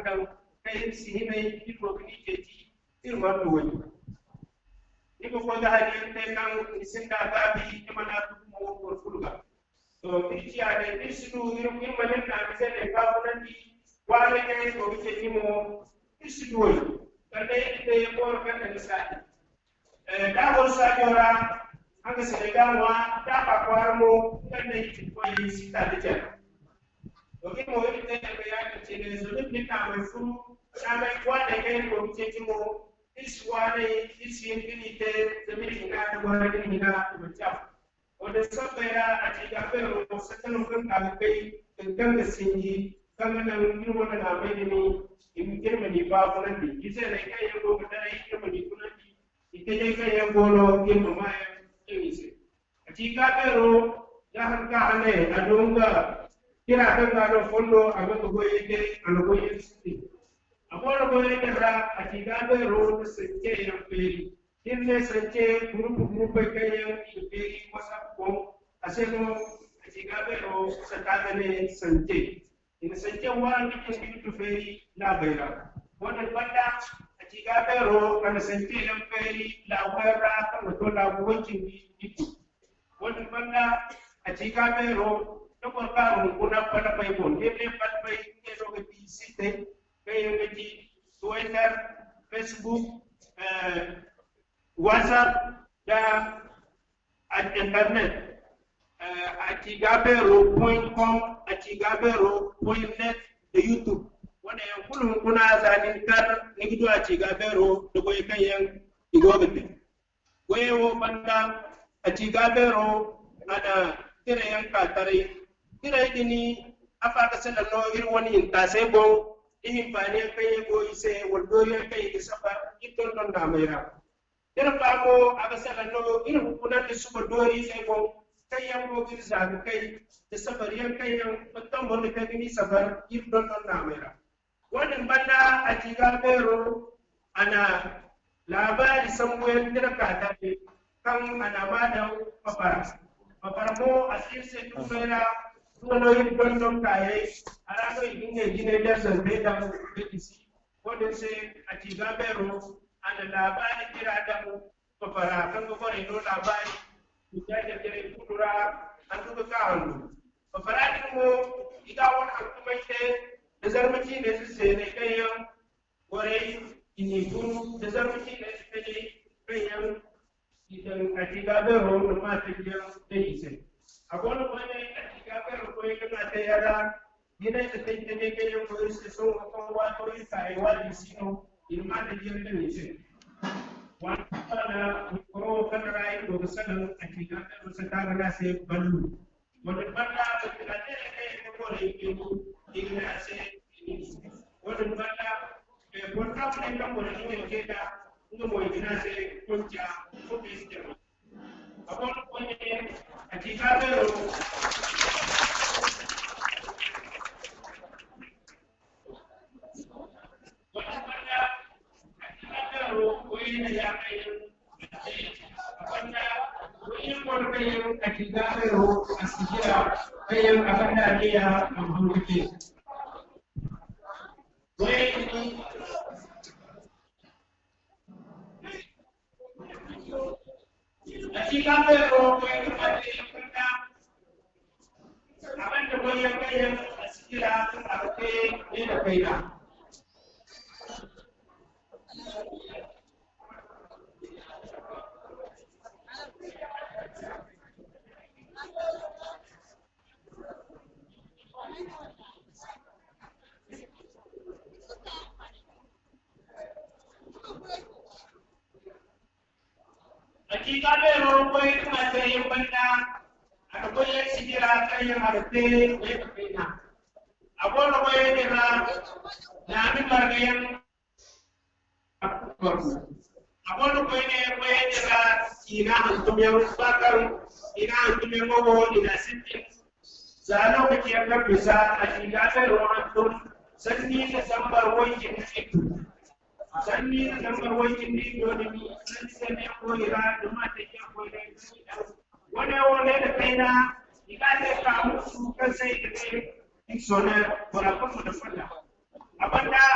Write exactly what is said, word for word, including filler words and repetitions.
daŋ kaŋ iri si hinay, iri go ga ni ceeci, iri mana duway. Ni ga koy ga hari yaŋ te kaŋ ni sinda gaabi, ni mana tugu mo boro kulu ga. To, iri ciya day, iri si du, iri, iri ma nin na mise ne baafunandi, waaney kaŋ iri go ga ceeci mo, iri si duway. Kala day iri te boro kaŋ na ni saadi. Eh, da boro saajo ra, hanga Senegal ŋwa, da ba kwaara mo, nga ne i ti koy si ta da jana. Domin mo iri te ga yaadin cine, zama iri na taamey furu, taamey waaney kaŋ iri go ga ceeci mo, iri si waaney, iri si hin ga ni te, zama iri hina da goro iri hina, i ma caw. Wo-din sabbay ra, a ci ga beero, sakano kaŋ ka ga kay, kaŋ ga sinji, kaŋ ga naŋ iri wane naamey din, iri ma ni baafunandi. Izeeney kaŋ yaŋ go ga daray, iri ma ni funandi. Itejey kaŋ yaŋ go no, iri ma maayaŋ kaŋ i se. A ci ga beero, da hari ka hane, a du nga tira kaŋ ga no fondo, a ga nga goyey te, a na goyey sintin. A boro goyey din ra, a ci ga beero, da sance yaŋ feeri. Iri ne sance, gurupu gurupey kaŋ yaŋ i ga feeri WhatsApp boŋ, a se no, a ci ga beero, sata ga ne sance. I na sance waranka cindi ga feeri laabey ra. Wo-din banda, a ci ga beero, a na sance yaŋ feeri laabu yaŋ ra, kaŋ ga to laabu way cindi iddu. Wo-din banda, a ci ga beero, da boro ka hunkuna balbay boŋ, da ne balbay, ngey no ga di sitey, kaŋ yaŋ ga di Twitter, Facebook, eh, WhatsApp, da a internet, eh, a ci ga beero point com, a ci ga beero point net, da YouTube. Wo-ne yaŋ kulu hunkuna za ni kar, ni ga du a ci ga beero da goy kaŋ yaŋ i go ga te. Goyey wo banda, a ci ga beero, a na tira yaŋ ka taray. Tirey din, afa ga salaŋ no iri wane hintaasey boŋ, i hinfaani yaŋ kaŋ yaŋ go i se, wala doori yaŋ kaŋ i ga safar, iri dondon naamey ra. Iri ba mo, a ga salaŋ no iri hunkuna nda suba dooriizey boŋ, kaŋ yaŋ go ga iri za ga kay, da safar yaŋ kaŋ yaŋ ga tambor ga kay ga ni safar, iri dondon naamey ra. Wo-din banda, a ci ga beero, a na laabaari sambu yaŋ tira ka taray, kaŋ a na a ma daŋ Fafara. Fafara mo, a si iri se tuumay ra, nga no iri dondon kaayey, a ra no i ga ngey jinay darzantey daŋ ga gisi. Wo-din se, a ci ga beero, a na laabaari tira daŋ Fafara, kaŋ ga borey no laabaari, i jaajarjarey kulu ra, handu ga ka handu. Fafara din mo, i ga wane hantumay te, da zarma ciine se seeney kaŋ yaŋ borey, i n'i furu, da zarma ciine se seeney kaŋ yaŋ i daŋ a ci ga beero, ma taji yaŋ day i se. A go no koyne, a ci ga beero koy kaŋ a te yaŋ ra, Jinay nda taji-tajey kaŋ yaŋ go iri se sohõ kaŋ waato iri ka ay waadi si no, iri ma taji yaŋ daŋ i se. Waati kaŋ ra mikoro kaŋ ra iri go ga salaŋ a ci ga kaŋ se ka ga ne a se Ballu. Wala banda, wala banda, iri ga ne a se Felix. Wala banda, eh, portable kaŋ boro no i te da, nga mo i ga ne a se Konca, ko be si jama. A boro koyne, a ci ga beero. Wala banda, a ci ga beero, koyne ya kayan. A banda, koyne koyne kayan, a ci ga beero, a si jira, kayan a banda ne ya, a ma hankali. Koyne, a ci ga beero, koy ga fande yaŋ kunda. A banda koy yaŋ kaŋ yaŋ a si jira kaŋ a ga te ne da kayna. Hakiika beero koy kaŋ a te yaŋ banda, a ga koy yaŋ sijira kaŋ yaŋ a ga te ne ka kayna. A go no koy yaŋ din ra, naami marga yaŋ. A go no koy ne koy yaŋ din ra, i na hantum yaŋ ba kaŋ i na hantum yaŋ wo, i na sintin. Za lokaci yaŋ kaŋ bisa, a ci ga beero hantum, sanni nda zambar way cindi iddu. Sanni nda zambar way cindi iddu din, sanni sanni yaŋ go i ra, zama a te yaŋ go i ra. Wane wo ne da kayna, i ga te ka musu kaŋ se i ga te dictionnaire, bora kulu ma daŋ fonda. A banda